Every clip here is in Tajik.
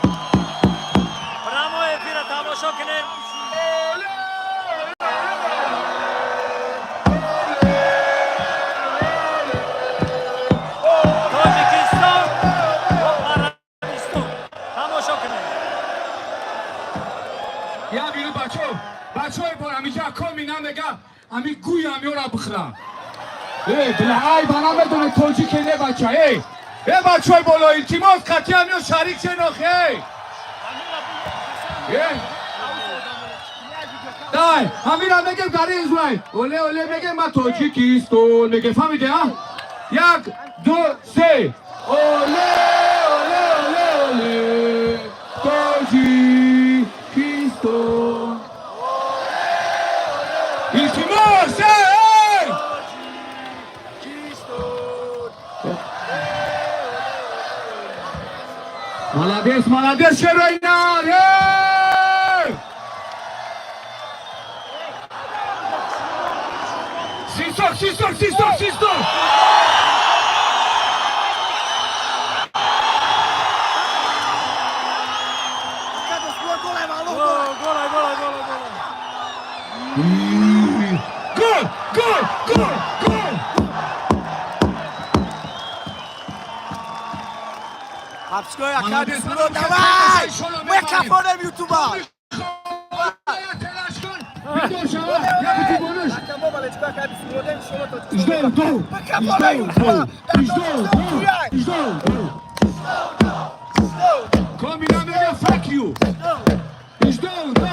Прямой эфира тамошо кунед. Тоҷикистон ва Арабистон тамошо кунед. Я бину, бачо, бачои бор амиҷа коми намега, ами гӯй амёра бихӯра. Э, била, ай ба намедоне тоҷике не, бача, эй. Э, бачои боло, илтимос, қати амё шарик шенохе. Э. Дай, ҳамира мегем дар ин зурай. Оле, оле мегем, ма Тоҷикистон мегем, фаҳмиде, а? Як, ду, се. Оле, оле, оле, оле. Тоҷикистон. Илтимос, эй, эй! Молодец, молодец, Шеройнар! Эй! Свисток, свисток, свисток, свисток! Гола, гола, гола, гола. Гол, гол, гол, гол! Ҳабсгоҳ ака. Молодец, Бисмилло, молодец, давай. иншолло Мы мебарем. кафонем ютуба. Талаш кун! Бидор шава, я бити бонуш! Ждем, ду! Ждем, ду! Ждем, ду! Ждем, ду! Комина мега, fuck you! Ждем, ду!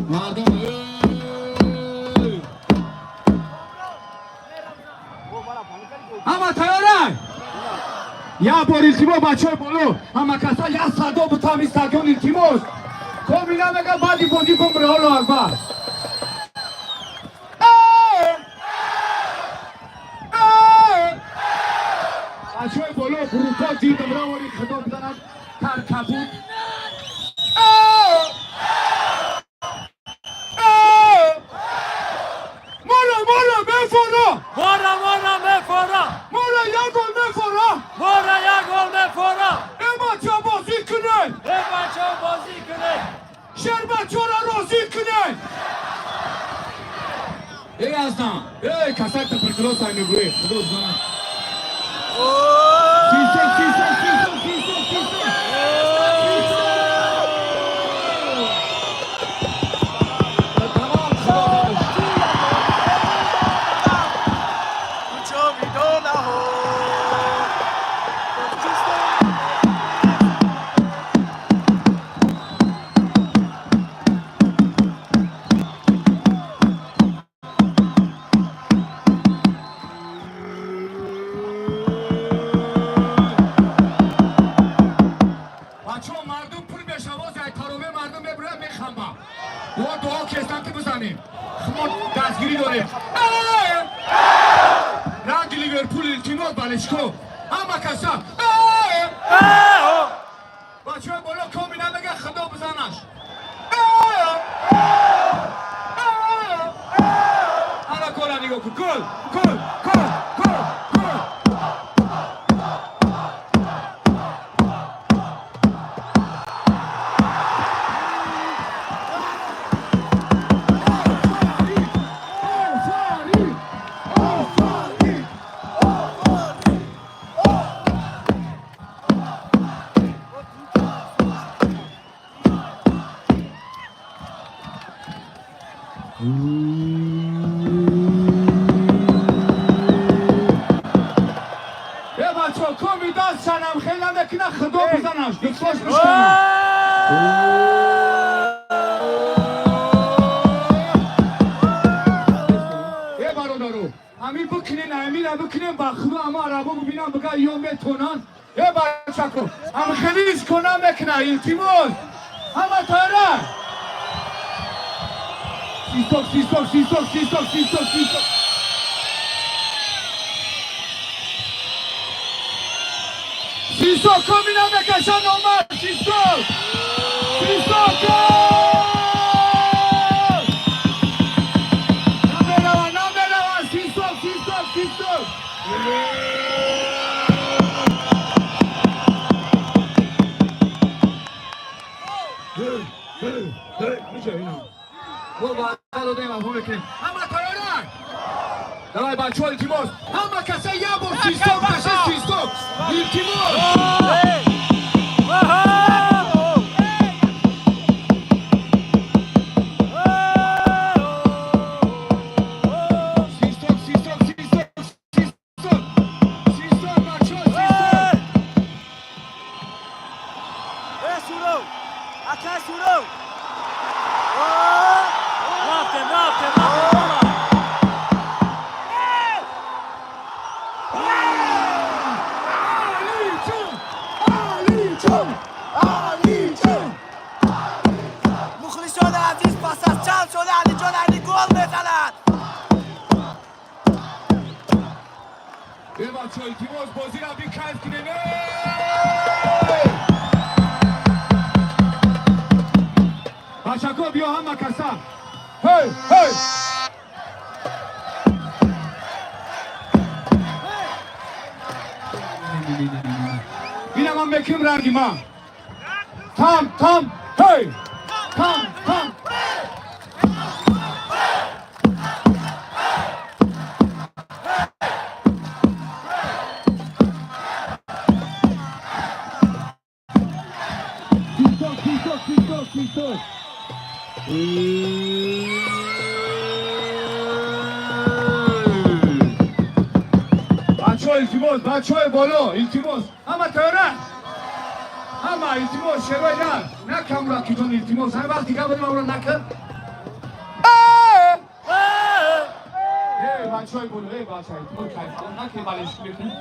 Мардум, эй! Ҳама тайёрай? Як бор, илтимос, бачаҳои боло, ҳама каса як садо бутам стадион, илтимос. Комина мега, баъди бозӣ бумбре, Аллоҳ акбар! Э! Э! Бачаҳои боло, гурӯҳҳо зирдам равори, худо бизанад таркабуд. Э! Э! Мола, мола, мефора! Мора, мора, мефора. Мола як гол мефора! Мора як гол мефора. Э, бача, бозӣ кунед! Э, бачаҳо, бозӣ кунед. Шербачора розӣ кунед! Эй, аздан! Эй, касак туберкулоз ай мегӯе, худо бизанад. Свисток, свисток, свисток, свисток, свисток! Тамом, худо. Ҷовидонаҳо Тоҷикистон. Бачаҳо, мардум пур мешавоз, ай тарове мардум мебурад, мехамба. Мо дуо кестам, ки бизанем. Мо дастгирӣ дорем. Э! Ранги Ливерпул, илтимос, болельщик о. Ҳама каса. Э! Эҳо! Бачаҳои боло, комина мега, худо бизанаш. Э! Э! Ана гола нигоҳ кун. Гол, гол, гол, гол, гол. Офарин! Офарин! Э, бачаҳо, коми даст шанам хел намекуна, худо бизанаш, дустош бишкана. Э, бародаро, ҳамин бикунен, ҳамина бикунен, ба худо ҳама арабо бибинам, бига ё метонанд. Э, бачако, ҳам хелис кона мекуна, илтимос. Ҳама тайёра? Свисток, свисток, свисток, свисток, свисток, свисток. Свисток, комина мекашан, омад, свисток! Свисток, гол! Намерава, намерава, свисток, свисток, свисток! Бачаҳо, илтимос, ҳама каса як бор свисток кашед, свисток, илтимос. Свисток, свисток, свисток, свисток, свисток, бачаҳо, свисток. Э, Суров! Акай Суров! Рафтем, рафтем, рафтем, бола. Алиҷон, Алиҷон, Алиҷон! Мухлисони азиз, пас аз чанд сола Алиҷон Айни гол мезанад! Э, бачаҳо, илтимос, бозиро бикайф кунем. Бачако, биё, ҳама каса, ҳей, ҳей! Ина ман мекунем, ранги ман там там, ҳей, там там. Свисток, свисток, свисток, свисток! Бачаҳо, илтимос, бачаҳои боло, илтимос, ҳама тайёра, ҳама, илтимос, шерои на накамра китон, илтимос, ҳама вақти гап амро нака. Э, бачаҳои боло, э, бача, илтимос, кайфалон наке, балеш мекунем.